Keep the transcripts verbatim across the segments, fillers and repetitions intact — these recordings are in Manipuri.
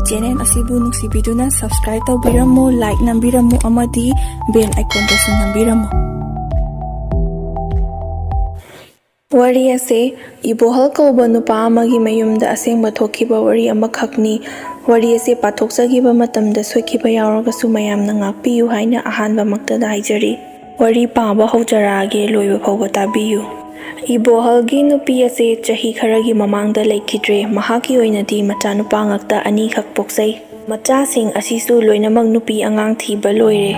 Channel ꯑꯁꯤꯕꯨ ꯅꯨꯡꯁꯤꯕꯤꯗꯨꯅ subscribe ꯇꯧꯕꯤꯔꯝꯃꯨ, like ꯅꯝꯕꯤꯔꯝꯃꯨ ꯑꯃꯗꯤ bell iconꯗꯁꯨ ꯅꯝꯕꯤꯔꯝꯃꯨ꯫ ꯋꯥꯔꯤ ꯑꯁꯤ ꯏꯕꯣꯍꯜ ꯀꯧꯕ ꯅꯨꯄꯥ ꯑꯃꯒꯤ ꯃꯌꯨꯝꯗ ꯑꯁꯦꯡꯕ ꯊꯣꯛꯈꯤꯕ ꯋꯥꯔꯤ ꯑꯃꯈꯛꯅꯤ꯫ ꯋꯥꯔꯤ ꯑꯁꯤ ꯄꯥꯊꯣꯛꯆꯈꯤꯕ ꯃꯇꯝꯗ ꯁꯣꯏꯈꯤꯕ ꯌꯥꯎꯔꯒꯁꯨ ꯃꯌꯥꯝꯅ ꯉꯥꯛꯄꯤꯌꯨ ꯍꯥꯏꯅ ꯑꯍꯥꯟꯕꯃꯛꯇꯗ ꯍꯥꯏꯖꯔꯤ꯫ ꯋꯥꯔꯤ ꯄꯥꯕ ꯍꯧꯖꯔꯛꯑꯒꯦ, ꯂꯣꯏꯕ ꯐꯥꯎꯕ ꯇꯥꯕꯤꯌꯨ꯫ ꯏꯕꯣꯍꯜꯒꯤ ꯅꯨꯄꯤ ꯑꯁꯤ ꯆꯍꯤ ꯈꯔꯒꯤ ꯃꯃꯥꯡꯗ ꯂꯩꯈꯤꯗ꯭ꯔꯦ꯫ ꯃꯍꯥꯛꯀꯤ ꯑꯣꯏꯅꯗꯤ ꯃꯆꯥꯅꯨꯄꯥ ꯉꯥꯛꯇ ꯑꯅꯤꯈꯛ ꯄꯣꯛꯆꯩ꯫ ꯃꯆꯥꯁꯤꯡ ꯑꯁꯤꯁꯨ ꯂꯣꯏꯅꯃꯛ ꯅꯨꯄꯤ ꯑꯉꯥꯡ ꯊꯤꯕ ꯂꯣꯏꯔꯦ꯫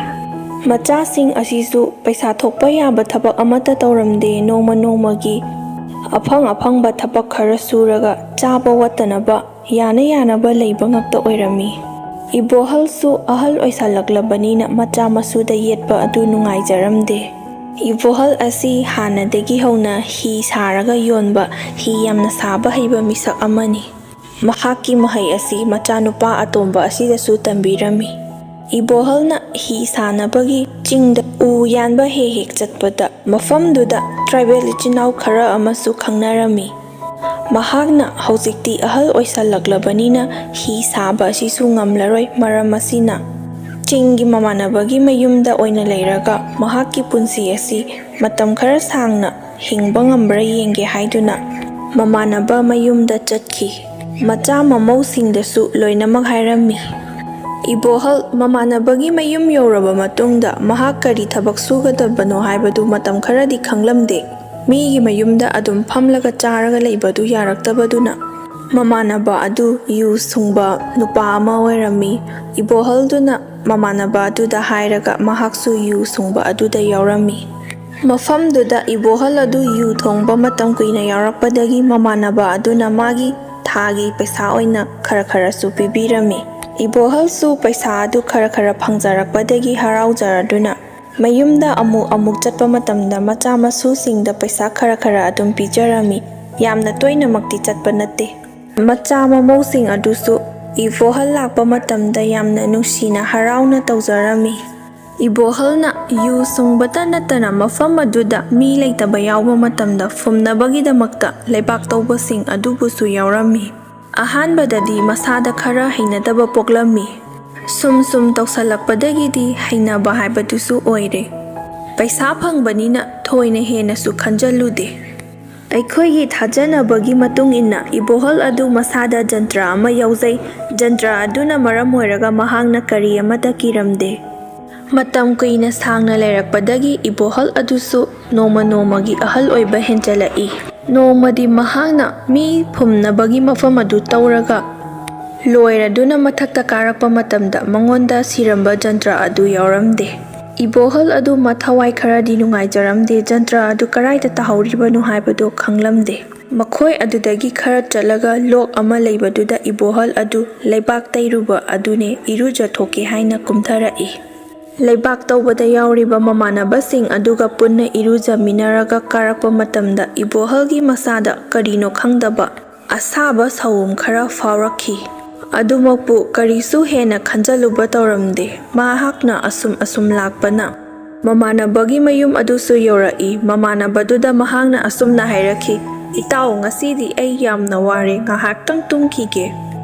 ꯃꯆꯥꯁꯤꯡ ꯑꯁꯤꯁꯨ ꯄꯩꯁꯥ ꯊꯣꯛꯄ ꯌꯥꯕ ꯊꯕꯛ ꯑꯃꯠꯇ ꯇꯧꯔꯝꯗꯦ꯫ ꯅꯣꯡꯃ ꯅꯣꯡꯃꯒꯤ ꯑꯐꯪ ꯑꯐꯪꯕ ꯊꯕꯛ ꯈꯔ ꯁꯨꯔꯒ ꯆꯥꯕ ꯋꯥꯠꯇꯅꯕ, ꯌꯥꯅ ꯌꯥꯅꯕ ꯂꯩꯕ ꯉꯥꯛꯇ ꯑꯣꯏꯔꯝꯃꯤ꯫ ꯏꯕꯣꯍꯜꯁꯨ ꯑꯍꯜ ꯑꯣꯏꯁꯜꯂꯛꯂꯕꯅꯤꯅ ꯃꯆꯥ ꯃꯁꯨꯗ ꯌꯦꯠꯄ ꯑꯗꯨ ꯅꯨꯡꯉꯥꯏꯖꯔꯝꯗꯦ꯫ ꯏꯕꯣꯍꯜ ꯑꯁꯤ ꯍꯥꯟꯅꯗꯒꯤ ꯍꯧꯅ ꯍꯤ ꯁꯥꯔꯒ ꯌꯣꯟꯕ, ꯍꯤ ꯌꯥꯝꯅ ꯁꯥꯕ ꯍꯩꯕ ꯃꯤꯁꯛ ꯑꯃꯅꯤ꯫ ꯃꯍꯥꯛꯀꯤ ꯃꯍꯩ ꯑꯁꯤ ꯃꯆꯥꯅꯨꯄꯥ ꯑꯇꯣꯝꯕ ꯑꯁꯤꯗꯁꯨ ꯇꯝꯕꯤꯔꯝꯃꯤ꯫ ꯏꯕꯣꯍꯜꯅ ꯍꯤ ꯁꯥꯅꯕꯒꯤ ꯆꯤꯡꯗ ꯎ ꯌꯥꯟꯕ ꯍꯦꯛ ꯍꯦꯛ ꯆꯠꯄꯗ, ꯃꯐꯝꯗꯨꯗ ꯇ꯭ꯔꯥꯏꯕꯦꯜ ꯏꯆꯤꯟ ꯏꯅꯥꯎ ꯈꯔ ꯑꯃꯁꯨ ꯈꯪꯅꯔꯝꯃꯤ꯫ ꯃꯍꯥꯛꯅ ꯍꯧꯖꯤꯛꯇꯤ ꯑꯍꯜ ꯑꯣꯏꯁꯜꯂꯛꯂꯕꯅꯤꯅ ꯍꯤ ꯁꯥꯕ ꯑꯁꯤꯁꯨ ꯉꯝꯂꯔꯣꯏ꯫ ꯃꯔꯝ ꯑꯁꯤꯅ, ꯆꯤꯡꯒꯤ ꯃꯃꯥꯟꯅꯕꯒꯤ ꯃꯌꯨꯝꯗ ꯑꯣꯏꯅ ꯂꯩꯔꯒ ꯃꯍꯥꯛꯀꯤ ꯄꯨꯟꯁꯤ ꯑꯁꯤ ꯃꯇꯝ ꯈꯔ ꯁꯥꯡꯅ ꯍꯤꯡꯕ ꯉꯝꯕ꯭ꯔꯥ ꯌꯦꯡꯒꯦ ꯍꯥꯏꯗꯨꯅ ꯃꯃꯥꯟꯅꯕ ꯃꯌꯨꯝꯗ ꯆꯠꯈꯤ꯫ ꯃꯆꯥ ꯃꯃꯧꯁꯤꯡꯗꯁꯨ ꯂꯣꯏꯅꯃꯛ ꯍꯥꯏꯔꯝꯃꯤ꯫ ꯏꯕꯣꯍꯜ ꯃꯃꯥꯟꯅꯕꯒꯤ ꯃꯌꯨꯝ ꯌꯧꯔꯕ ꯃꯇꯨꯡꯗ ꯃꯍꯥꯛ ꯀꯔꯤ ꯊꯕꯛ ꯁꯨꯒꯗꯕꯅꯣ ꯍꯥꯏꯕꯗꯨ ꯃꯇꯝ ꯈꯔꯗꯤ ꯈꯪꯂꯝꯗꯦ꯫ ꯃꯤꯒꯤ ꯃꯌꯨꯝꯗ ꯑꯗꯨꯝ ꯐꯝꯂꯒ ꯆꯥꯔꯒ ꯂꯩꯕꯗꯨ ꯌꯥꯔꯛꯇꯕꯗꯨꯅ ꯃꯃꯥꯟꯅꯕ ꯑꯗꯨ ꯌꯨ ꯁꯨꯡꯕ ꯅꯨꯄꯥ ꯑꯃ ꯑꯣꯏꯔꯝꯃꯤ꯫ ꯏꯕꯣꯍꯜꯗꯨꯅ ꯃꯃꯥꯟꯅꯕ ꯑꯗꯨꯗ ꯍꯥꯏꯔꯒ ꯃꯍꯥꯛꯁꯨ ꯌꯨ ꯁꯨꯡꯕ ꯑꯗꯨꯗ ꯌꯥꯎꯔꯝꯃꯤ꯫ ꯃꯐꯝꯗꯨꯗ ꯏꯕꯣꯍꯜ ꯑꯗꯨ ꯌꯨ ꯊꯣꯡꯕ ꯃꯇꯝ ꯀꯨꯏꯅ ꯌꯥꯎꯔꯛꯄꯗꯒꯤ ꯃꯃꯥꯟꯅꯕ ꯑꯗꯨꯅ ꯃꯥꯒꯤ ꯊꯥꯒꯤ ꯄꯩꯁꯥ ꯑꯣꯏꯅ ꯈꯔ ꯈꯔꯁꯨ ꯄꯤꯕꯤꯔꯝꯃꯤ꯫ ꯏꯕꯣꯍꯜꯁꯨ ꯄꯩꯁꯥ ꯑꯗꯨ ꯈꯔ ꯈꯔ ꯐꯪꯖꯔꯛꯄꯗꯒꯤ ꯍꯔꯥꯎꯖꯔꯗꯨꯅ ꯃꯌꯨꯝꯗ ꯑꯃꯨꯛ ꯑꯃꯨꯛ ꯆꯠꯄ ꯃꯇꯝꯗ ꯃꯆꯥ ꯃꯁꯨꯁꯤꯡꯗ ꯄꯩꯁꯥ ꯈꯔ ꯈꯔ ꯑꯗꯨꯝ ꯄꯤꯖꯔꯝꯃꯤ꯫ ꯌꯥꯝꯅ ꯇꯣꯏꯅꯃꯛꯇꯤ ꯆꯠꯄ ꯅꯠꯇꯦ꯫ ꯃꯆꯥ ꯃꯃꯧꯁꯤꯡ ꯑꯗꯨꯁꯨ ꯏꯕꯣꯍꯜ ꯂꯥꯛꯄ ꯃꯇꯝꯗ ꯌꯥꯝꯅ ꯅꯨꯡꯁꯤꯅ ꯍꯔꯥꯎꯅ ꯇꯧꯖꯔꯝꯃꯤ꯫ ꯏꯕꯣꯍꯜꯅ ꯌꯨ ꯁꯨꯡꯕꯇ ꯅꯠꯇꯅ ꯃꯐꯝ ꯑꯗꯨꯗ ꯃꯤ ꯂꯩꯇꯕ ꯌꯥꯎꯕ ꯃꯇꯝꯗ ꯐꯨꯝꯅꯕꯒꯤꯗꯃꯛꯇ ꯂꯩꯕꯥꯛ ꯇꯧꯕꯁꯤꯡ ꯑꯗꯨꯕꯨꯁꯨ ꯌꯥꯎꯔꯝꯃꯤ꯫ ꯑꯍꯥꯟꯕꯗꯗꯤ ꯃꯁꯥꯗ ꯈꯔ ꯍꯩꯅꯗꯕ ꯄꯣꯛꯂꯝꯃꯤ꯫ ꯁꯨꯝ ꯁꯨꯝ ꯇꯧꯁꯜꯂꯛꯄꯗꯒꯤꯗꯤ ꯍꯩꯅꯕ ꯍꯥꯏꯕꯗꯨꯁꯨ ꯑꯣꯏꯔꯦ꯫ ꯄꯩꯁꯥ ꯐꯪꯕꯅꯤꯅ ꯊꯣꯏꯅ ꯍꯦꯟꯅꯁꯨ ꯈꯟꯖꯜꯂꯨꯗꯦ꯫ ꯑꯩꯈꯣꯏꯒꯤ ꯊꯥꯖꯅꯕꯒꯤ ꯃꯇꯨꯡ ꯏꯟꯅ ꯏꯕꯣꯍꯜ ꯑꯗꯨ ꯃꯁꯥꯗ ꯖꯟꯇ꯭ꯔ ꯑꯃ ꯌꯥꯎꯖꯩ꯫ ꯖꯟꯇ꯭ꯔ ꯑꯗꯨꯅ ꯃꯔꯝ ꯑꯣꯏꯔꯒ ꯃꯍꯥꯛꯅ ꯀꯔꯤ ꯑꯃꯠꯇ ꯀꯤꯔꯝꯗꯦ꯫ ꯃꯇꯝ ꯀꯨꯏꯅ ꯁꯥꯡꯅ ꯂꯩꯔꯛꯄꯗꯒꯤ ꯏꯕꯣꯍꯜ ꯑꯗꯨꯁꯨ ꯅꯣꯡꯃ ꯅꯣꯡꯃꯒꯤ ꯑꯍꯜ ꯑꯣꯏꯕ ꯍꯦꯟꯖꯜꯂꯛꯏ꯫ ꯅꯣꯡꯃꯗꯤ ꯃꯍꯥꯛꯅ ꯃꯤ ꯐꯨꯝꯅꯕꯒꯤ ꯃꯐꯝ ꯑꯗꯨ ꯇꯧꯔꯒ ꯂꯣꯏꯔꯗꯨꯅ ꯃꯊꯛꯇ ꯀꯥꯔꯛꯄ ꯃꯇꯝꯗ ꯃꯉꯣꯟꯗ ꯁꯤꯔꯝꯕ ꯖꯟꯇ꯭ꯔ ꯑꯗꯨ ꯌꯥꯎꯔꯝꯗꯦ꯫ ꯏꯕꯣꯍꯜ ꯑꯗꯨ ꯃꯊꯋꯥꯏ ꯈꯔꯗꯤ ꯅꯨꯡꯉꯥꯏꯖꯔꯝꯗꯦ꯫ ꯖꯟꯇ꯭ꯔ ꯑꯗꯨ ꯀꯗꯥꯏꯗ ꯇꯥꯍꯧꯔꯤꯕꯅꯣ ꯍꯥꯏꯕꯗꯨ ꯈꯪꯂꯝꯗꯦ꯫ ꯃꯈꯣꯏ ꯑꯗꯨꯗꯒꯤ ꯈꯔ ꯆꯠꯂꯒ ꯂꯣꯛ ꯑꯃ ꯂꯩꯕꯗꯨꯗ ꯏꯕꯣꯍꯜ ꯑꯗꯨ ꯂꯩꯕꯥꯛ ꯇꯩꯔꯨꯕ ꯑꯗꯨꯅꯦ ꯏꯔꯨꯖꯊꯣꯛꯀꯦ ꯍꯥꯏꯅ ꯀꯨꯝꯊꯔꯛꯏ꯫ ꯂꯩꯕꯥꯛ ꯇꯧꯕꯗ ꯌꯥꯎꯔꯤꯕ ꯃꯃꯥꯟꯅꯕꯁꯤꯡ ꯑꯗꯨꯒ ꯄꯨꯟꯅ ꯏꯔꯨꯖꯃꯤꯟꯅꯔꯒ ꯀꯥꯔꯛꯄ ꯃꯇꯝꯗ ꯏꯕꯣꯍꯜꯒꯤ ꯃꯁꯥꯗ ꯀꯔꯤꯅꯣ ꯈꯪꯗꯕ ꯑꯁꯥꯕ ꯁꯥꯑꯣꯝ ꯈꯔ ꯐꯥꯎꯔꯛꯈꯤ꯫ ꯑꯗꯨꯃꯛꯄꯨ ꯀꯔꯤꯁꯨ ꯍꯦꯟꯅ ꯈꯟꯖꯜꯂꯨꯕ ꯇꯧꯔꯝꯗꯦ꯫ ꯃꯍꯥꯛꯅ ꯑꯁꯨꯝ ꯑꯁꯨꯝ ꯂꯥꯛꯄꯅ ꯃꯃꯥꯟꯅꯕꯒꯤ ꯃꯌꯨꯝ ꯑꯗꯨꯁꯨ ꯌꯧꯔꯛꯏ꯫ ꯃꯃꯥꯟꯅꯕꯗꯨꯗ ꯃꯍꯥꯛꯅ ꯑꯁꯨꯝꯅ ꯍꯥꯏꯔꯛꯈꯤ, "ꯏꯇꯥꯎ, ꯉꯁꯤꯗꯤ ꯑꯩ ꯌꯥꯝꯅ ꯋꯥꯔꯦ, ꯉꯥꯏꯍꯥꯛꯇꯪ ꯇꯨꯝꯈꯤꯒꯦ"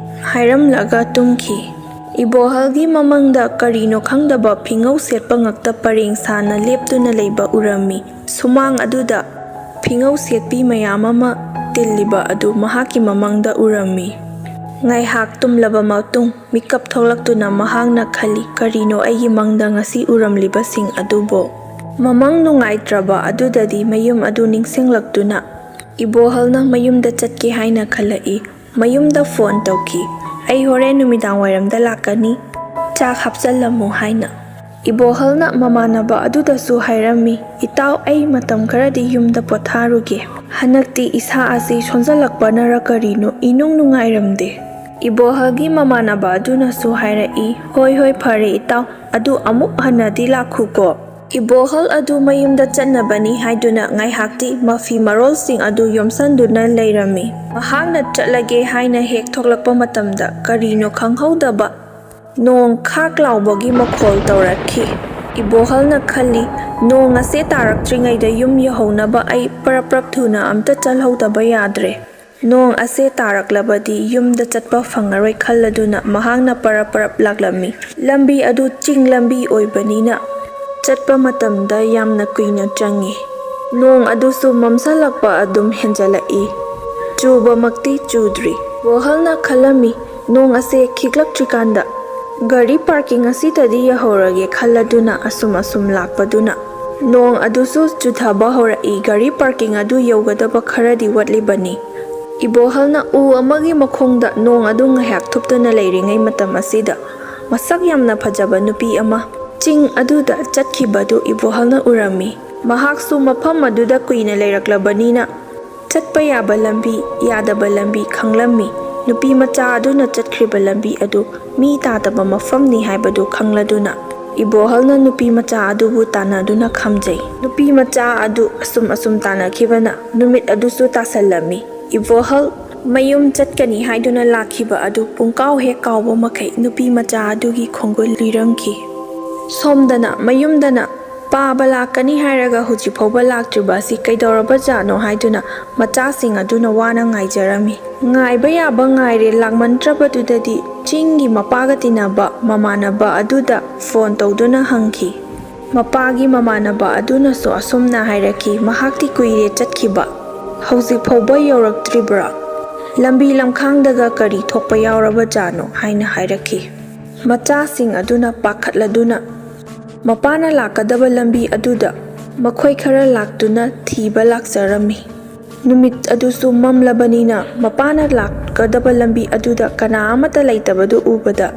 ꯍꯥꯏꯔꯝꯂꯒ ꯇꯨꯝꯈꯤ꯫ ꯏꯕꯣꯍꯜꯒꯤ ꯃꯃꯪꯗ ꯀꯔꯤꯅꯣ ꯈꯪꯗꯕ ꯐꯤꯉꯧ ꯁꯦꯠꯄ ꯉꯛꯇ ꯄꯔꯦꯡ ꯁꯥꯅ ꯂꯦꯞꯇꯨꯅ ꯂꯩꯕ ꯎꯔꯝꯃꯤ꯫ ꯁꯨꯃꯥꯡ ꯑꯗꯨꯗ ꯐꯤꯉꯧ ꯁꯦꯠꯄꯤ ꯃꯌꯥꯝ ꯑꯃ ꯇꯤꯜꯂꯤꯕ ꯑꯗꯨ ꯃꯍꯥꯛꯀꯤ ꯃꯃꯪꯗ ꯎꯔꯝꯃꯤ꯫ ꯉꯥꯏꯍꯥꯛ ꯇꯨꯝꯂꯕ ꯃꯇꯨꯡ ꯃꯤꯀꯞ ꯊꯣꯛꯂꯛꯇꯨꯅ ꯃꯍꯥꯛꯅ ꯈꯜꯂꯤ, "ꯀꯔꯤꯅꯣ ꯑꯩꯒꯤ ꯃꯪꯗ ꯉꯁꯤ ꯎꯔꯝꯂꯤꯕꯁꯤꯡ ꯑꯗꯨꯕꯨ?" ꯃꯃꯪ ꯅꯨꯡꯉꯥꯏꯇ꯭ꯔꯕ ꯑꯗꯨꯗꯗꯤ ꯃꯌꯨꯝ ꯑꯗꯨ ꯅꯤꯡꯁꯤꯡꯂꯛꯇꯨꯅ ꯏꯕꯣꯍꯜꯅ ꯃꯌꯨꯝꯗ ꯆꯠꯀꯦ ꯍꯥꯏꯅ ꯈꯜꯂꯛꯏ꯫ ꯃꯌꯨꯝꯗ ꯐꯣꯟ ꯇꯧꯈꯤ, "ꯑꯩ ꯍꯣꯔꯦꯟ ꯅꯨꯃꯤꯗꯥꯡ ꯋꯥꯏꯔꯝꯗ ꯂꯥꯛꯀꯅꯤ, ꯆꯥꯛ ꯍꯥꯞꯆꯜꯂꯝꯃꯨ" ꯍꯥꯏꯅ꯫ ꯏꯕꯣꯍꯜꯅ ꯃꯃꯥꯟꯅꯕ ꯑꯗꯨꯗꯁꯨ ꯍꯥꯏꯔꯝꯃꯤ, "ꯏꯇꯥꯎ, ꯑꯩ ꯃꯇꯝ ꯈꯔꯗꯤ ꯌꯨꯝꯗ ꯄꯣꯊꯥꯔꯨꯒꯦ꯫ ꯍꯟꯗꯛꯇꯤ ꯏꯁꯥ ꯑꯁꯤ ꯁꯣꯟꯖꯜꯂꯛꯄꯅꯔ ꯀꯔꯤꯅꯣ ꯏꯅꯨꯡ ꯅꯨꯡꯉꯥꯏꯔꯝꯗꯦ"꯫ ꯏꯕꯣꯍꯜꯒꯤ ꯃꯃꯥꯟꯅꯕ ꯑꯗꯨꯅꯁꯨ ꯍꯥꯏꯔꯛꯏ, "ꯍꯣꯏ ꯍꯣꯏ, ꯐꯔꯦ ꯏꯇꯥꯎ, ꯑꯗꯨ ꯑꯃꯨꯛ ꯍꯟꯅꯗꯤ ꯂꯥꯛꯈꯨꯀꯣ"꯫ ꯏꯕꯣꯍꯜ ꯑꯗꯨ ꯃꯌꯨꯝꯗ ꯆꯠꯅꯕꯅꯤ ꯍꯥꯏꯗꯨꯅ ꯉꯥꯏꯍꯥꯛꯇꯤ ꯃꯐꯤ ꯃꯔꯣꯜꯁꯤꯡ ꯑꯗꯨ ꯌꯣꯝꯁꯟꯗꯨꯅ ꯂꯩꯔꯝꯃꯤ꯫ ꯃꯍꯥꯛꯅ ꯆꯠꯂꯒꯦ ꯍꯥꯏꯅ ꯍꯦꯛ ꯊꯣꯛꯂꯛꯄ ꯃꯇꯝꯗ ꯀꯔꯤꯅꯣ ꯈꯪꯍꯧꯗꯕ ꯅꯣꯡ ꯈꯥꯛ ꯂꯥꯎꯕꯒꯤ ꯃꯈꯣꯜ ꯇꯧꯔꯛꯈꯤ꯫ ꯏꯕꯣꯍꯜꯅ ꯈꯜꯂꯤ, "ꯅꯣꯡ ꯑꯁꯦ ꯇꯥꯔꯛꯇ꯭ꯔꯤꯉꯩꯗ ꯌꯨꯝ ꯌꯧꯍꯧꯅꯕ ꯑꯩ ꯄ꯭ꯔꯞ ꯄ꯭ꯔꯞ ꯊꯨꯅ ꯑꯝꯇ ꯆꯠꯍꯧꯗꯕ ꯌꯥꯗ꯭ꯔꯦ"꯫ ꯅꯣꯡ ꯑꯁꯦ ꯇꯥꯔꯛꯂꯕꯗꯤ ꯌꯨꯝꯗ ꯆꯠꯄ ꯐꯪꯉꯔꯣꯏ ꯈꯜꯂꯗꯨꯅ ꯃꯍꯥꯛꯅ ꯄꯔꯞ ꯄꯔꯞ ꯂꯥꯛꯂꯝꯃꯤ꯫ ꯂꯝꯕꯤ ꯑꯗꯨ ꯆꯤꯡ ꯂꯝꯕꯤ ꯑꯣꯏꯕꯅꯤꯅ ꯆꯠꯄ ꯃꯇꯝꯗ ꯌꯥꯝꯅ ꯀꯨꯏꯅ ꯆꯪꯉꯤ꯫ ꯅꯣꯡ ꯑꯗꯨꯁꯨ ꯃꯝꯁꯜꯂꯛꯄ ꯑꯗꯨꯝ ꯍꯦꯟꯖꯜꯂꯛꯏ꯫ ꯆꯨꯕꯃꯛꯇꯤ ꯆꯨꯗ꯭ꯔꯤ꯫ ꯏꯕꯣꯍꯜꯅ ꯈꯜꯂꯝꯃꯤ, ꯅꯣꯡ ꯑꯁꯦ ꯈꯤꯛꯂꯛꯇ꯭ꯔꯤꯀꯥꯟꯗ ꯒꯥꯔꯤ ꯄꯥꯔꯀꯤꯡ ꯑꯁꯤꯗꯗꯤ ꯌꯧꯍꯧꯔꯒꯦ ꯈꯜꯂꯗꯨꯅ ꯑꯁꯨꯝ ꯑꯁꯨꯝ ꯂꯥꯛꯄꯗꯨꯅ ꯅꯣꯡ ꯑꯗꯨꯁꯨ ꯆꯨꯊꯕ ꯍꯧꯔꯛꯏ꯫ ꯒꯥꯔꯤ ꯄꯥꯔꯀꯤꯡ ꯑꯗꯨ ꯌꯧꯒꯗꯕ ꯈꯔꯗꯤ ꯋꯥꯠꯂꯤꯕꯅꯤ꯫ ꯏꯕꯣꯍꯜꯅ ꯎ ꯑꯃꯒꯤ ꯃꯈꯣꯡꯗ ꯅꯣꯡ ꯑꯗꯨ ꯉꯥꯏꯍꯥꯛ ꯊꯨꯞꯇꯨꯅ ꯂꯩꯔꯤꯉꯩ ꯃꯇꯝ ꯑꯁꯤꯗ ꯃꯁꯛ ꯌꯥꯝꯅ ꯐꯖꯕ ꯅꯨꯄꯤ ꯑꯃ ꯆꯤꯡ ꯑꯗꯨꯗ ꯆꯠꯈꯤꯕꯗꯨ ꯏꯕꯣꯍꯜꯅ ꯎꯔꯝꯃꯤ꯫ ꯃꯍꯥꯛꯁꯨ ꯃꯐꯝ ꯑꯗꯨꯗ ꯀꯨꯏꯅ ꯂꯩꯔꯛꯂꯕꯅꯤꯅ ꯆꯠꯄ ꯌꯥꯕ ꯂꯝꯕꯤ, ꯌꯥꯗꯕ ꯂꯝꯕꯤ ꯈꯪꯂꯝꯃꯤ꯫ ꯅꯨꯄꯤ ꯃꯆꯥ ꯑꯗꯨꯅ ꯆꯠꯈ꯭ꯔꯤꯕ ꯂꯝꯕꯤ ꯑꯗꯨ ꯃꯤ ꯇꯥꯗꯕ ꯃꯐꯝꯅꯤ ꯍꯥꯏꯕꯗꯨ ꯈꯪꯂꯗꯨꯅ ꯏꯕꯣꯍꯜꯅ ꯅꯨꯄꯤ ꯃꯆꯥ ꯑꯗꯨꯕꯨ ꯇꯥꯟꯅꯗꯨꯅ ꯈꯥꯝꯖꯩ꯫ ꯅꯨꯄꯤ ꯃꯆꯥ ꯑꯗꯨ ꯑꯁꯨꯝ ꯑꯁꯨꯝ ꯇꯥꯟꯅꯈꯤꯕꯅ ꯅꯨꯃꯤꯠ ꯑꯗꯨꯁꯨ ꯇꯥꯁꯜꯂꯝꯃꯤ꯫ ꯏꯕꯣꯍꯜ ꯃꯌꯨꯝ ꯆꯠꯀꯅꯤ ꯍꯥꯏꯗꯨꯅ ꯂꯥꯛꯈꯤꯕ ꯑꯗꯨ ꯄꯨꯡꯀꯥꯎ ꯍꯦꯛ ꯀꯥꯎꯕ ꯃꯈꯩ ꯅꯨꯄꯤ ꯃꯆꯥ ꯑꯗꯨꯒꯤ ꯈꯣꯡꯒꯨꯜ ꯂꯤꯔꯝꯈꯤ꯫ ꯁꯣꯝꯗꯅ ꯃꯌꯨꯝꯗꯅ ꯄꯥꯕ ꯂꯥꯛꯀꯅꯤ ꯍꯥꯏꯔꯒ ꯍꯧꯖꯤꯛ ꯐꯥꯎꯕ ꯂꯥꯛꯇ꯭ꯔꯤꯕ ꯑꯁꯤ ꯀꯩꯗꯧꯔꯕꯖꯥꯠꯅꯣ ꯍꯥꯏꯗꯨꯅ ꯃꯆꯥꯁꯤꯡ ꯑꯗꯨꯅ ꯋꯥꯅ ꯉꯥꯏꯖꯔꯝꯃꯤ꯫ ꯉꯥꯏꯕ ꯌꯥꯕ ꯉꯥꯏꯔꯦ, ꯂꯥꯛꯃꯟꯗ꯭ꯔꯕꯗꯨꯗꯗꯤ ꯆꯤꯡꯒꯤ ꯃꯄꯥꯒ ꯇꯤꯟꯅꯕ ꯃꯃꯥꯟꯅꯕ ꯑꯗꯨꯗ ꯐꯣꯟ ꯇꯧꯗꯨꯅ ꯍꯪꯈꯤ꯫ ꯃꯄꯥꯒꯤ ꯃꯃꯥꯟꯅꯕ ꯑꯗꯨꯅꯁꯨ ꯑꯁꯨꯝꯅ ꯍꯥꯏꯔꯛꯈꯤ, ꯃꯍꯥꯛꯇꯤ ꯀꯨꯏꯔꯦ ꯆꯠꯈꯤꯕ, ꯍꯧꯖꯤꯛ ꯐꯥꯎꯕ ꯌꯧꯔꯛꯇ꯭ꯔꯤꯕ꯭ꯔꯥ? ꯂꯝꯕꯤ ꯂꯝꯈꯥꯡꯗꯒ ꯀꯔꯤ ꯊꯣꯛꯄ ꯌꯥꯎꯔꯕꯖꯥꯠꯅꯣ ꯍꯥꯏꯅ ꯍꯥꯏꯔꯛꯈꯤ꯫ ꯃꯆꯥꯁꯤꯡ ꯑꯗꯨꯅ ꯄꯥꯈꯠꯂꯗꯨꯅ ꯃꯄꯥꯅ ꯂꯥꯛꯀꯗꯕ ꯂꯝꯕꯤ ꯑꯗꯨꯗ ꯃꯈꯣꯏ ꯈꯔ ꯂꯥꯛꯇꯨꯅ ꯊꯤꯕ ꯂꯥꯛꯆꯔꯝꯃꯤ꯫ ꯅꯨꯃꯤꯠ ꯑꯗꯨꯁꯨ ꯃꯝꯂꯕꯅꯤꯅ ꯃꯄꯥꯅ ꯂꯥꯛꯀꯗꯕ ꯂꯝꯕꯤ ꯑꯗꯨꯗ ꯀꯅꯥ ꯑꯃꯠꯇ ꯂꯩꯇꯕꯗꯨ ꯎꯕꯗ,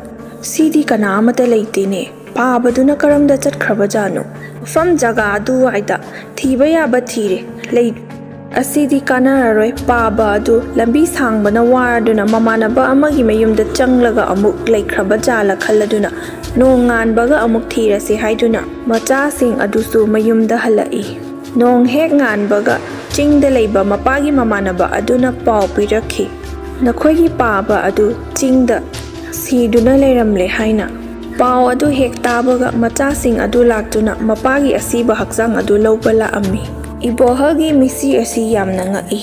"ꯁꯤꯗꯤ ꯀꯅꯥ ꯑꯃꯠꯇ ꯂꯩꯇꯦꯅꯦ, ꯄꯥꯕꯗꯨꯅ ꯀꯔꯝꯗ ꯆꯠꯈ꯭ꯔꯕꯖꯥꯠꯅꯣ? ꯃꯐꯝ ꯖꯒꯥ ꯑꯗꯨꯋꯥꯏꯗ ꯊꯤꯕ ꯌꯥꯕ ꯊꯤꯔꯦ, ꯂꯩ-, ꯑꯁꯤꯗꯤ ꯀꯥꯟꯅꯔꯔꯣꯏ, ꯄꯥꯕ ꯑꯗꯨ ꯂꯝꯕꯤ ꯁꯥꯡꯕꯅ ꯋꯥꯔꯗꯨꯅ ꯃꯃꯥꯟꯅꯕ ꯑꯃꯒꯤ ꯃꯌꯨꯝꯗ ꯆꯪꯂꯒ ꯑꯃꯨꯛ ꯂꯩꯈ꯭ꯔꯕ ꯖꯥꯠꯂ ꯈꯜꯂꯗꯨꯅ ꯅꯣꯡ ꯉꯥꯟꯕꯒ ꯑꯃꯨꯛ ꯊꯤꯔꯁꯤ" ꯍꯥꯏꯗꯨꯅ ꯃꯆꯥꯁꯤꯡ ꯑꯗꯨꯁꯨ ꯃꯌꯨꯝꯗ ꯍꯜꯂꯛꯏ꯫ ꯅꯣꯡ ꯍꯦꯛ ꯉꯥꯟꯕꯒ ꯆꯤꯡꯗ ꯂꯩꯕ ꯃꯄꯥꯒꯤ ꯃꯃꯥꯟꯅꯕ ꯑꯗꯨꯅ ꯄꯥꯎ ꯄꯤꯔꯛꯈꯤ, "ꯅꯈꯣꯏꯒꯤ ꯄꯥꯕ ꯑꯗꯨ ꯆꯤꯡꯗ ꯁꯤꯗꯨꯅ ꯂꯩꯔꯝꯂꯦ" ꯍꯥꯏꯅ꯫ ꯄꯥꯎ ꯑꯗꯨ ꯍꯦꯛ ꯇꯥꯕꯒ ꯃꯆꯥꯁꯤꯡ ꯑꯗꯨ ꯂꯥꯛꯇꯨꯅ ꯃꯄꯥꯒꯤ ꯑꯁꯤꯕ ꯍꯛꯆꯥꯡ ꯑꯗꯨ ꯂꯧꯕ ꯂꯥꯛꯑꯝꯃꯤ꯫ ꯏꯕꯣꯍꯜꯒꯤ ꯃꯤꯠꯁꯤ ꯑꯁꯤ ꯌꯥꯝꯅ ꯉꯛꯏ꯫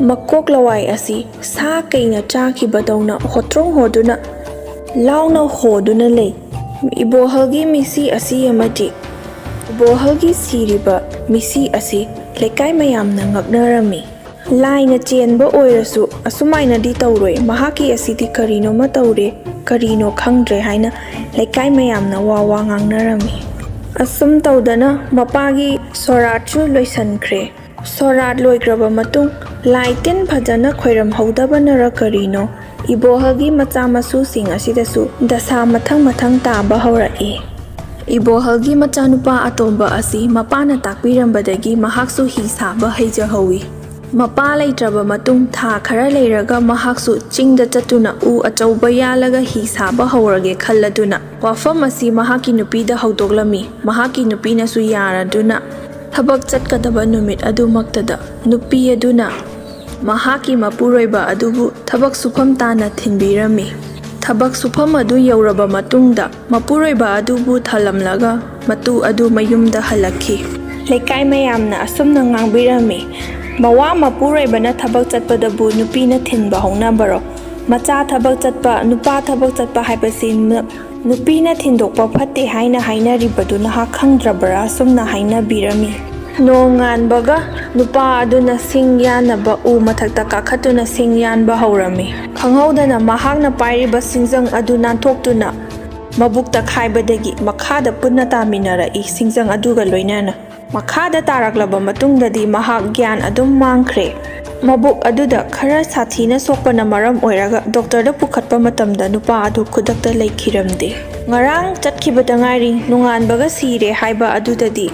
ꯃꯀꯣꯛ ꯂꯋꯥꯏ ꯑꯁꯤ ꯁꯥ ꯀꯩꯅ ꯆꯥꯈꯤꯕꯗꯧꯅ ꯍꯣꯇ꯭ꯔꯣꯡ ꯍꯣꯗꯨꯅ, ꯂꯥꯎꯅ ꯍꯣꯗꯨꯅ ꯂꯩ꯫ ꯏꯕꯣꯍꯜꯒꯤ ꯃꯤꯁꯤ ꯑꯁꯤ ꯑꯃꯗꯤ ꯏꯕꯣꯍꯜꯒꯤ ꯁꯤꯔꯤꯕ ꯃꯤꯁꯤ ꯑꯁꯤ ꯂꯩꯀꯥꯏ ꯃꯌꯥꯝꯅ ꯉꯛꯅꯔꯝꯃꯤ꯫ ꯂꯥꯏꯅ ꯆꯦꯟꯕ ꯑꯣꯏꯔꯁꯨ ꯑꯁꯨꯃꯥꯏꯅꯗꯤ ꯇꯧꯔꯣꯏ, ꯃꯍꯥꯛꯀꯤ ꯑꯁꯤꯗꯤ ꯀꯔꯤꯅꯣꯃ ꯇꯧꯔꯦ, ꯀꯔꯤꯅꯣ ꯈꯪꯗ꯭ꯔꯦ ꯍꯥꯏꯅ ꯂꯩꯀꯥꯏ ꯃꯌꯥꯝꯅ ꯋꯥ ꯋꯥ ꯉꯥꯡꯅꯔꯝꯃꯤ꯫ ꯑꯁꯨꯝ ꯇꯧꯗꯅ ꯃꯄꯥꯒꯤ ꯁꯣꯔꯥꯠꯁꯨ ꯂꯣꯏꯁꯤꯟꯈ꯭ꯔꯦ꯫ ꯁꯣꯔꯥꯠ ꯂꯣꯏꯈ꯭ꯔꯕ ꯃꯇꯨꯡ, ꯂꯥꯏ ꯇꯤꯟ ꯐꯖꯅ ꯈꯣꯏꯔꯝꯍꯧꯗꯕꯅꯔ ꯀꯔꯤꯅꯣ, ꯏꯕꯣꯍꯜꯒꯤ ꯃꯆꯥ ꯃꯁꯨꯁꯤꯡ ꯑꯁꯤꯗꯁꯨ ꯗꯁꯥ ꯃꯊꯪ ꯃꯊꯪ ꯇꯥꯕ ꯍꯧꯔꯛꯏ꯫ ꯏꯕꯣꯍꯜꯒꯤ ꯃꯆꯥꯅꯨꯄꯥ ꯑꯇꯣꯝꯕ ꯑꯁꯤ ꯃꯄꯥꯅ ꯇꯥꯛꯄꯤꯔꯝꯕꯗꯒꯤ ꯃꯍꯥꯛꯁꯨ ꯍꯤ ꯁꯥꯕ ꯍꯩꯖꯍꯧꯏ꯫ ꯃꯄꯥ ꯂꯩꯇ꯭ꯔꯕ ꯃꯇꯨꯡ ꯊꯥ ꯈꯔ ꯂꯩꯔꯒ ꯃꯍꯥꯛꯁꯨ ꯆꯤꯡꯗ ꯆꯠꯇꯨꯅ ꯎ ꯑꯆꯧꯕ ꯌꯥꯜꯂꯒ ꯍꯤ ꯁꯥꯕ ꯍꯧꯔꯒꯦ ꯈꯜꯂꯗꯨꯅ ꯋꯥꯐꯝ ꯑꯁꯤ ꯃꯍꯥꯛꯀꯤ ꯅꯨꯄꯤꯗ ꯍꯧꯗꯣꯛꯂꯝꯃꯤ꯫ ꯃꯍꯥꯛꯀꯤ ꯅꯨꯄꯤꯅꯁꯨ ꯌꯥꯔꯗꯨꯅ ꯊꯕꯛ ꯆꯠꯀꯗꯕ ꯅꯨꯃꯤꯠ ꯑꯗꯨꯃꯛꯇꯗ ꯅꯨꯄꯤ ꯑꯗꯨꯅ ꯃꯍꯥꯛꯀꯤ ꯃꯄꯨꯔꯣꯏꯕ ꯑꯗꯨꯕꯨ ꯊꯕꯛ ꯁꯨꯐꯝ ꯇꯥꯅ ꯊꯤꯟꯕꯤꯔꯝꯃꯤ꯫ ꯊꯕꯛ ꯁꯨꯐꯝ ꯑꯗꯨ ꯌꯧꯔꯕ ꯃꯇꯨꯡꯗ ꯃꯄꯨꯔꯣꯏꯕ ꯑꯗꯨꯕꯨ ꯊꯜꯂꯝꯂꯒ ꯃꯇꯨ ꯑꯗꯨ ꯃꯌꯨꯝꯗ ꯍꯜꯂꯛꯈꯤ꯫ ꯂꯩꯀꯥꯏ ꯃꯌꯥꯝꯅ ꯑꯁꯨꯝꯅ ꯉꯥꯡꯕꯤꯔꯝꯃꯤ, "ꯃꯋꯥ ꯃꯄꯨꯔꯣꯏꯕꯅ ꯊꯕꯛ ꯆꯠꯄꯗꯕꯨ ꯅꯨꯄꯤꯅ ꯊꯤꯟꯕ ꯍꯧꯅꯕꯔꯣ? ꯃꯆꯥ ꯊꯕꯛ ꯆꯠꯄ, ꯅꯨꯄꯥ ꯊꯕꯛ ꯆꯠꯄ ꯍꯥꯏꯕꯁꯤ ꯅꯨ-, ꯅꯨꯄꯤꯅ ꯊꯤꯟꯗꯣꯛꯄ ꯐꯠꯇꯦ ꯍꯥꯏꯅ ꯍꯥꯏꯅꯔꯤꯕꯗꯨ ꯅꯍꯥꯛ ꯈꯪꯗ꯭ꯔꯕ꯭ꯔꯥ?" ꯑꯁꯨꯝꯅ ꯍꯥꯏꯅꯕꯤꯔꯝꯃꯤ꯫ ꯅꯣꯡꯉꯥꯟꯕꯒ ꯅꯨꯄꯥ ꯑꯗꯨꯅ ꯁꯤꯡ ꯌꯥꯟꯅꯕ ꯎ ꯃꯊꯛꯇ ꯀꯥꯈꯠꯇꯨꯅ ꯁꯤꯡ ꯌꯥꯟꯕ ꯍꯧꯔꯝꯃꯤ꯫ ꯈꯪꯍꯧꯗꯅ ꯃꯍꯥꯛꯅ ꯄꯥꯏꯔꯤꯕ ꯁꯤꯡꯖꯪ ꯑꯗꯨ ꯅꯥꯟꯊꯣꯛꯇꯨꯅ ꯃꯕꯨꯛꯇ ꯈꯥꯏꯕꯗꯒꯤ ꯃꯈꯥꯗ ꯄꯨꯟꯅ ꯇꯥꯃꯤꯟꯅꯔꯛꯏ, ꯁꯤꯡꯖꯪ ꯑꯗꯨꯒ ꯂꯣꯏꯅꯅ꯫ ꯃꯈꯥꯗ ꯇꯥꯔꯛꯂꯕ ꯃꯇꯨꯡꯗꯗꯤ ꯃꯍꯥꯛ ꯒ꯭ꯌꯥꯟ ꯑꯗꯨꯝ ꯃꯥꯡꯈ꯭ꯔꯦ꯫ ꯃꯕꯨꯛ ꯑꯗꯨꯗ ꯈꯔ ꯁꯥꯊꯤꯅ ꯁꯣꯛꯄꯅ ꯃꯔꯝ ꯑꯣꯏꯔꯒ ꯗꯣꯛꯇꯔꯗ ꯄꯨꯈꯠꯄ ꯃꯇꯝꯗ ꯅꯨꯄꯥ ꯑꯗꯨ ꯈꯨꯗꯛꯇ ꯂꯩꯈꯤꯔꯝꯗꯦ꯫ ꯉꯔꯥꯡ ꯆꯠꯈꯤꯕꯗ ꯉꯥꯏꯔꯤ, ꯅꯣꯡꯉꯥꯟꯕꯒ ꯁꯤꯔꯦ ꯍꯥꯏꯕ ꯑꯗꯨꯗꯗꯤ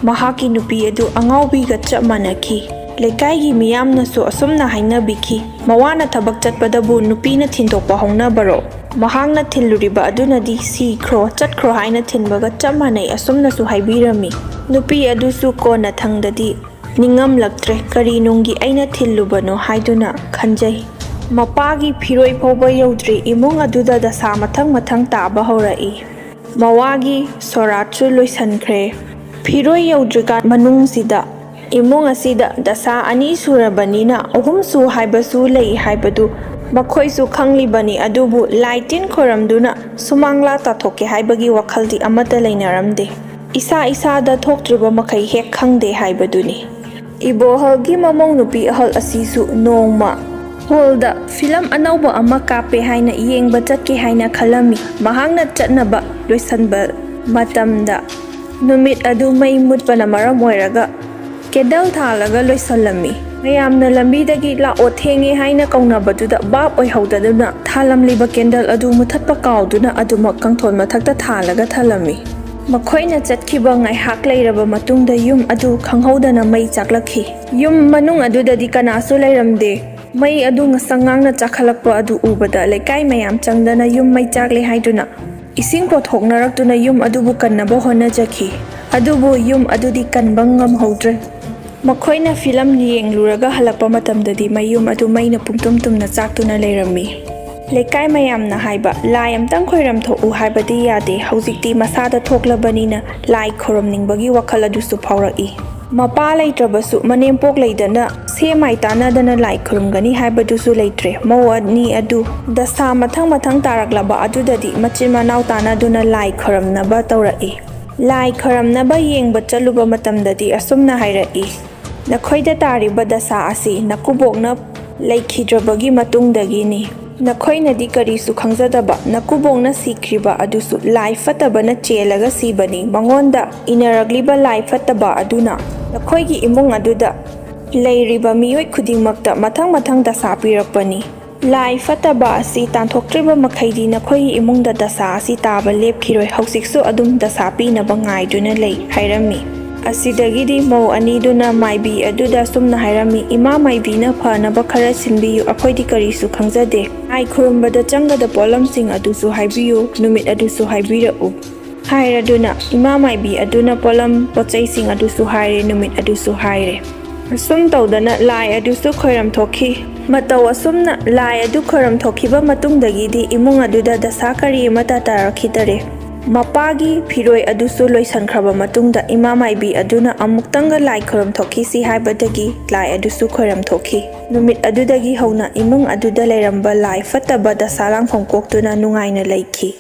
ꯃꯍꯥꯛꯀꯤ ꯅꯨꯄꯤ ꯑꯗꯨ ꯑꯉꯥꯎꯕꯤꯒ ꯆꯞ ꯃꯥꯟꯅꯈꯤ꯫ ꯂꯩꯀꯥꯏꯒꯤ ꯃꯤꯌꯥꯝꯅꯁꯨ ꯑꯁꯨꯝꯅ ꯍꯥꯏꯅꯕꯤꯈꯤ, "ꯃꯋꯥꯅ ꯊꯕꯛ ꯆꯠꯄꯗꯕꯨ ꯅꯨꯄꯤꯅ ꯊꯤꯟꯗꯣꯛꯄ ꯍꯧꯅꯕꯔꯣ? ꯃꯍꯥꯛꯅ ꯊꯤꯜꯂꯨꯔꯤꯕ ꯑꯗꯨꯅꯗꯤ ꯁꯤꯈ꯭ꯔꯣ, ꯆꯠꯈ꯭ꯔꯣ ꯍꯥꯏꯅ ꯊꯤꯟꯕꯒ ꯆꯞ ꯃꯥꯟꯅꯩ" ꯑꯁꯨꯝꯅꯁꯨ ꯍꯥꯏꯕꯤꯔꯝꯃꯤ꯫ ꯅꯨꯄꯤ ꯑꯗꯨꯁꯨ ꯀꯣꯟꯅꯊꯪꯗꯗꯤ ꯅꯤꯡꯉꯝꯂꯛꯇ꯭ꯔꯦ, "ꯀꯔꯤ ꯅꯨꯡꯒꯤ ꯑꯩꯅ ꯊꯤꯜꯂꯨꯕꯅꯣ?" ꯍꯥꯏꯗꯨꯅ ꯈꯟꯖꯩ꯫ ꯃꯄꯥꯒꯤ ꯐꯤꯔꯣꯏ ꯐꯥꯎꯕ ꯌꯧꯗ꯭ꯔꯤ, ꯏꯃꯨꯡ ꯑꯗꯨꯗ ꯗꯁꯥ ꯃꯊꯪ ꯃꯊꯪ ꯇꯥꯕ ꯍꯧꯔꯛꯏ꯫ ꯃꯋꯥꯒꯤ ꯁꯣꯔꯥꯠꯁꯨ ꯂꯣꯏꯁꯤꯟꯈ꯭ꯔꯦ꯫ ꯐꯤꯔꯣꯏ ꯌꯧꯗ꯭ꯔꯤꯀꯥꯟ ꯃꯅꯨꯡꯁꯤꯗ ꯏꯃꯨꯡ ꯑꯁꯤꯗ ꯗꯁꯥ ꯑꯅꯤ ꯁꯨꯔꯕꯅꯤꯅ ꯑꯍꯨꯝꯁꯨ ꯍꯥꯏꯕꯁꯨ ꯂꯩ ꯍꯥꯏꯕꯗꯨ ꯃꯈꯣꯏꯁꯨ ꯈꯪꯂꯤꯕꯅꯤ꯫ ꯑꯗꯨꯕꯨ ꯂꯥꯏ ꯇꯤꯟ ꯈꯣꯏꯔꯝꯗꯨꯅ ꯁꯨꯃꯥꯡꯂꯥ ꯇꯥꯊꯣꯛꯀꯦ ꯍꯥꯏꯕꯒꯤ ꯋꯥꯈꯜꯗꯤ ꯑꯃꯠꯇ ꯂꯩꯅꯔꯝꯗꯦ꯫ ꯏꯁꯥ ꯏꯁꯥꯗ ꯊꯣꯛꯇ꯭ꯔꯤꯕ ꯃꯈꯩ ꯍꯦꯛ ꯈꯪꯗꯦ ꯍꯥꯏꯕꯗꯨꯅꯤ꯫ ꯏꯕꯣꯍꯜꯒꯤ ꯃꯃꯧ ꯅꯨꯄꯤ ꯑꯍꯜ ꯑꯁꯤꯁꯨ ꯅꯣꯡꯃ ꯍꯣꯜꯗ ꯐꯤꯂꯝ ꯑꯅꯧꯕ ꯑꯃ ꯀꯥꯞꯄꯦ ꯍꯥꯏꯅ ꯌꯦꯡꯕ ꯆꯠꯀꯦ ꯍꯥꯏꯅ ꯈꯜꯂꯝꯃꯤ꯫ ꯃꯍꯥꯛꯅ ꯆꯠꯅꯕ ꯂꯣꯏꯁꯤꯟꯕ ꯃꯇꯝꯗ ꯅꯨꯃꯤꯠ ꯑꯗꯨ ꯃꯩ ꯃꯨꯠꯄꯅ ꯃꯔꯝ ꯑꯣꯏꯔꯒ ꯀꯦꯟꯗꯜ ꯊꯥꯜꯂꯒ ꯂꯣꯏꯁꯤꯜꯂꯝꯃꯤ꯫ ꯃꯌꯥꯝꯅ ꯂꯝꯕꯤꯗꯒꯤ "ꯂꯥꯛꯑꯣ, ꯊꯦꯡꯉꯦ" ꯍꯥꯏꯅ ꯀꯧꯅꯕꯗꯨꯗ ꯚꯥꯞ ꯑꯣꯏꯍꯧꯗꯗꯨꯅ ꯊꯥꯜꯂꯝꯂꯤꯕ ꯀꯦꯟꯗꯜ ꯑꯗꯨ ꯃꯨꯊꯠꯄ ꯀꯥꯎꯗꯨꯅ ꯑꯗꯨꯃꯛ ꯀꯥꯡꯊꯣꯟ ꯃꯊꯛꯇ ꯊꯥꯜꯂꯒ ꯊꯝꯂꯝꯃꯤ꯫ ꯃꯈꯣꯏꯅ ꯆꯠꯈꯤꯕ ꯉꯥꯏꯍꯥꯛ ꯂꯩꯔꯕ ꯃꯇꯨꯡꯗ ꯌꯨꯝ ꯑꯗꯨ ꯈꯪꯍꯧꯗꯅ ꯃꯩ ꯆꯥꯛꯂꯛꯈꯤ꯫ ꯌꯨꯝ ꯃꯅꯨꯡ ꯑꯗꯨꯗꯗꯤ ꯀꯅꯥꯁꯨ ꯂꯩꯔꯝꯗꯦ꯫ ꯃꯩ ꯑꯗꯨ ꯉꯁꯪ ꯉꯥꯡꯅ ꯆꯥꯛꯈꯠꯂꯛꯄ ꯑꯗꯨ ꯎꯕꯗ ꯂꯩꯀꯥꯏ ꯃꯌꯥꯝ ꯆꯪꯗꯅ ꯌꯨꯝ ꯃꯩ ꯆꯥꯛꯂꯦ ꯍꯥꯏꯗꯨꯅ ꯏꯁꯤꯡ ꯄꯣꯠꯊꯣꯛꯅꯔꯛꯇꯨꯅ ꯌꯨꯝ ꯑꯗꯨꯕꯨ ꯀꯟꯅꯕ ꯍꯣꯠꯅꯖꯈꯤ꯫ ꯑꯗꯨꯕꯨ ꯌꯨꯝ ꯑꯗꯨꯗꯤ ꯀꯟꯕ ꯉꯝꯍꯧꯗ꯭ꯔꯦ꯫ ꯃꯈꯣꯏꯅ ꯐꯤꯂꯝ ꯌꯦꯡꯂꯨꯔꯒ ꯍꯜꯂꯛꯄ ꯃꯇꯝꯗꯗꯤ ꯃꯌꯨꯝ ꯑꯗꯨ ꯃꯩꯅ ꯄꯨꯡꯇꯨꯝ ꯇꯨꯝꯅ ꯆꯥꯛꯇꯨꯅ ꯂꯩꯔꯝꯃꯤ꯫ ꯂꯩꯀꯥꯏ ꯃꯌꯥꯝꯅ ꯍꯥꯏꯕ, "ꯂꯥꯏ ꯑꯝꯇꯪ ꯈꯣꯏꯔꯝ ꯊꯣꯛꯎ" ꯍꯥꯏꯕꯗꯤ ꯌꯥꯗꯦ꯫ ꯍꯧꯖꯤꯛꯇꯤ ꯃꯁꯥꯗ ꯊꯣꯛꯂꯕꯅꯤꯅ ꯂꯥꯏ ꯈꯣꯏꯔꯝꯅꯤꯡꯕꯒꯤ ꯋꯥꯈꯜ ꯑꯗꯨꯁꯨ ꯐꯥꯎꯔꯛꯏ꯫ ꯃꯄꯥ ꯂꯩꯇ꯭ꯔꯕꯁꯨ ꯃꯅꯦꯝꯄꯣꯛ ꯂꯩꯗꯅ ꯁꯦ ꯃꯥꯏ ꯇꯥꯟꯅꯗꯅ ꯂꯥꯏ ꯈꯨꯔꯨꯝꯒꯅꯤ ꯍꯥꯏꯕꯗꯨꯁꯨ ꯂꯩꯇ꯭ꯔꯦ꯫ ꯃꯧ ꯑꯅꯤ ꯑꯗꯨ ꯗꯁꯥ ꯃꯊꯪ ꯃꯊꯪ ꯇꯥꯔꯛꯂꯕ ꯑꯗꯨꯗꯗꯤ ꯃꯆꯤꯟ ꯃꯅꯥꯎ ꯇꯥꯟꯅꯗꯨꯅ ꯂꯥꯏ ꯈꯣꯏꯔꯝꯅꯕ ꯇꯧꯔꯛꯏ꯫ ꯂꯥꯏ ꯈꯣꯏꯔꯝꯅꯕ ꯌꯦꯡꯕ ꯆꯠꯂꯨꯕ ꯃꯇꯝꯗꯗꯤ ꯑꯁꯨꯝꯅ ꯍꯥꯏꯔꯛꯏ, "ꯅꯈꯣꯏꯗ ꯇꯥꯔꯤꯕ ꯗꯁꯥ ꯑꯁꯤ ꯅꯀꯨꯕꯣꯛꯅ ꯂꯩꯈꯤꯗ꯭ꯔꯕꯒꯤ ꯃꯇꯨꯡꯗꯒꯤꯅꯤ꯫ ꯅꯈꯣꯏꯅꯗꯤ ꯀꯔꯤꯁꯨ ꯈꯪꯖꯗꯕ, ꯅꯀꯨꯕꯣꯛꯅ ꯁꯤꯈ꯭ꯔꯤꯕ ꯑꯗꯨꯁꯨ ꯂꯥꯏ ꯐꯠꯇꯕꯅ ꯆꯦꯜꯂꯒ ꯁꯤꯕꯅꯤ꯫ ꯃꯉꯣꯟꯗ ꯏꯅꯔꯛꯂꯤꯕ ꯂꯥꯏ ꯐꯠꯇꯕ ꯑꯗꯨꯅ ꯅꯈꯣꯏꯒꯤ ꯏꯃꯨꯡ ꯑꯗꯨꯗ ꯂꯩꯔꯤꯕ ꯃꯤꯑꯣꯏ ꯈꯨꯗꯤꯡꯃꯛꯇ ꯃꯊꯪ ꯃꯊꯪ ꯗꯁꯥ ꯄꯤꯔꯛꯄꯅꯤ꯫ ꯂꯥꯏ ꯐꯠꯇꯕ ꯑꯁꯤ ꯇꯥꯟꯊꯣꯛꯇ꯭ꯔꯤꯕ ꯃꯈꯩꯗꯤ ꯅꯈꯣꯏꯒꯤ ꯏꯃꯨꯡꯗ ꯗꯁꯥ ꯑꯁꯤ ꯇꯥꯕ ꯂꯦꯞꯈꯤꯔꯣꯏ꯫ ꯍꯧꯖꯤꯛꯁꯨ ꯑꯗꯨꯝ ꯗꯁꯥ ꯄꯤꯅꯕ ꯉꯥꯏꯗꯨꯅ ꯂꯩ" ꯍꯥꯏꯔꯝꯃꯤ꯫ ꯑꯁꯤꯗꯒꯤꯗꯤ ꯃꯧ ꯑꯅꯤꯗꯨꯅ ꯃꯥꯏꯕꯤ ꯑꯗꯨꯗ ꯁꯨꯝꯅ ꯍꯥꯏꯔꯝꯃꯤ, "ꯏꯃꯥ ꯃꯥꯏꯕꯤꯅ ꯐꯅꯕ ꯈꯔ ꯁꯤꯟꯕꯤꯌꯨ, ꯑꯩꯈꯣꯏꯗꯤ ꯀꯔꯤꯁꯨ ꯈꯪꯖꯗꯦ꯫ ꯂꯥꯏ ꯈꯨꯔꯨꯝꯕꯗ ꯆꯪꯒꯗ ꯄꯣꯠꯂꯝꯁꯤꯡ ꯑꯗꯨꯁꯨ ꯍꯥꯏꯕꯤꯌꯨ, ꯅꯨꯃꯤꯠ ꯑꯗꯨꯁꯨ ꯍꯥꯏꯕꯤꯔꯛꯎ" ꯍꯥꯏꯔꯗꯨꯅ ꯏꯃꯥ ꯃꯥꯏꯕꯤ ꯑꯗꯨꯅ ꯄꯣꯠꯂꯝ ꯄꯣꯠꯆꯩꯁꯤꯡ ꯑꯗꯨꯁꯨ ꯍꯥꯏꯔꯦ, ꯅꯨꯃꯤꯠ ꯑꯗꯨꯁꯨ ꯍꯥꯏꯔꯦ꯫ ꯑꯁꯨꯝ ꯇꯧꯗꯅ ꯂꯥꯏ ꯑꯗꯨꯁꯨ ꯈꯣꯏꯔꯝ ꯊꯣꯛꯈꯤ꯫ ꯃꯇꯧ ꯑꯁꯨꯝꯅ ꯂꯥꯏ ꯑꯗꯨ ꯈꯣꯏꯔꯝ ꯊꯣꯛꯈꯤꯕ ꯃꯇꯨꯡꯗꯒꯤꯗꯤ ꯏꯃꯨꯡ ꯑꯗꯨꯗ ꯗꯁꯥ ꯀꯔꯤ ꯑꯃꯠꯇ ꯇꯥꯔꯛꯈꯤꯗꯔꯦ꯫ ꯃꯄꯥꯒꯤ ꯐꯤꯔꯣꯏ ꯑꯗꯨꯁꯨ ꯂꯣꯏꯁꯤꯟꯈ꯭ꯔꯕ ꯃꯇꯨꯡꯗ ꯏꯃꯥ ꯃꯥꯏꯕꯤ ꯑꯗꯨꯅ ꯑꯃꯨꯛꯇꯪꯒ ꯂꯥꯏ ꯈꯣꯏꯔꯝ ꯊꯣꯛꯈꯤꯁꯤ ꯍꯥꯏꯕꯗꯒꯤ ꯂꯥꯏ ꯑꯗꯨꯁꯨ ꯈꯣꯏꯔꯝ ꯊꯣꯛꯈꯤ꯫ ꯅꯨꯃꯤꯠ ꯑꯗꯨꯗꯒꯤ ꯍꯧꯅ ꯏꯃꯨꯡ ꯑꯗꯨꯗ ꯂꯩꯔꯝꯕ ꯂꯥꯏ ꯐꯠꯇꯕ ꯗꯁꯥ ꯂꯥꯡꯐꯝ ꯀꯣꯛꯇꯨꯅ ꯅꯨꯡꯉꯥꯏꯅ ꯂꯩꯈꯤ꯫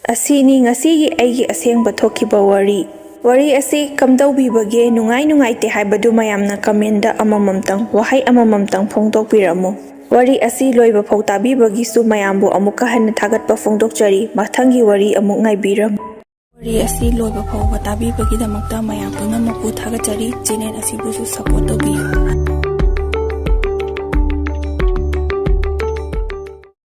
ꯑꯁꯤꯅꯤ ꯉꯁꯤꯒꯤ ꯑꯩꯒꯤ ꯑꯁꯦꯡꯕ ꯊꯣꯛꯈꯤꯕ ꯋꯥꯔꯤ꯫ ꯋꯥꯔꯤ ꯑꯁꯤ ꯀꯝꯗꯧꯕꯤꯕꯒꯦ, ꯅꯨꯡꯉꯥꯏ ꯅꯨꯡꯉꯥꯏꯇꯦ ꯍꯥꯏꯕꯗꯨ ꯃꯌꯥꯝꯅ comment ꯑꯃꯃꯝꯇꯪ, ꯋꯥꯍꯩ ꯑꯃꯃꯝꯇꯪ ꯐꯣꯡꯗꯣꯛꯄꯤꯔꯝꯃꯨ꯫ ꯋꯥꯔꯤ ꯑꯁꯤ ꯂꯣꯏꯕ ꯐꯥꯎ ꯇꯥꯕꯤꯕꯒꯤꯁꯨ ꯃꯌꯥꯝꯕꯨ ꯑꯃꯨꯛꯀ ꯍꯟꯅ ꯊꯥꯒꯠꯄ ꯐꯣꯡꯗꯣꯛꯆꯔꯤ꯫ ꯃꯊꯪꯒꯤ ꯋꯥꯔꯤ ꯑꯃꯨꯛ ꯉꯥꯏꯕꯤꯔꯝꯃꯨ꯫ ꯋꯥꯔꯤ ꯑꯁꯤ ꯂꯣꯏꯕ ꯐꯥꯎꯕ ꯇꯥꯕꯤꯕꯒꯤꯗꯃꯛꯇ ꯃꯌꯥꯝ ꯄꯨꯝꯅꯃꯛꯄꯨ ꯊꯥꯒꯠꯆꯔꯤ꯫ Channel ꯑꯁꯤꯕꯨꯁꯨ support ꯇꯧꯕꯤꯌꯨ꯫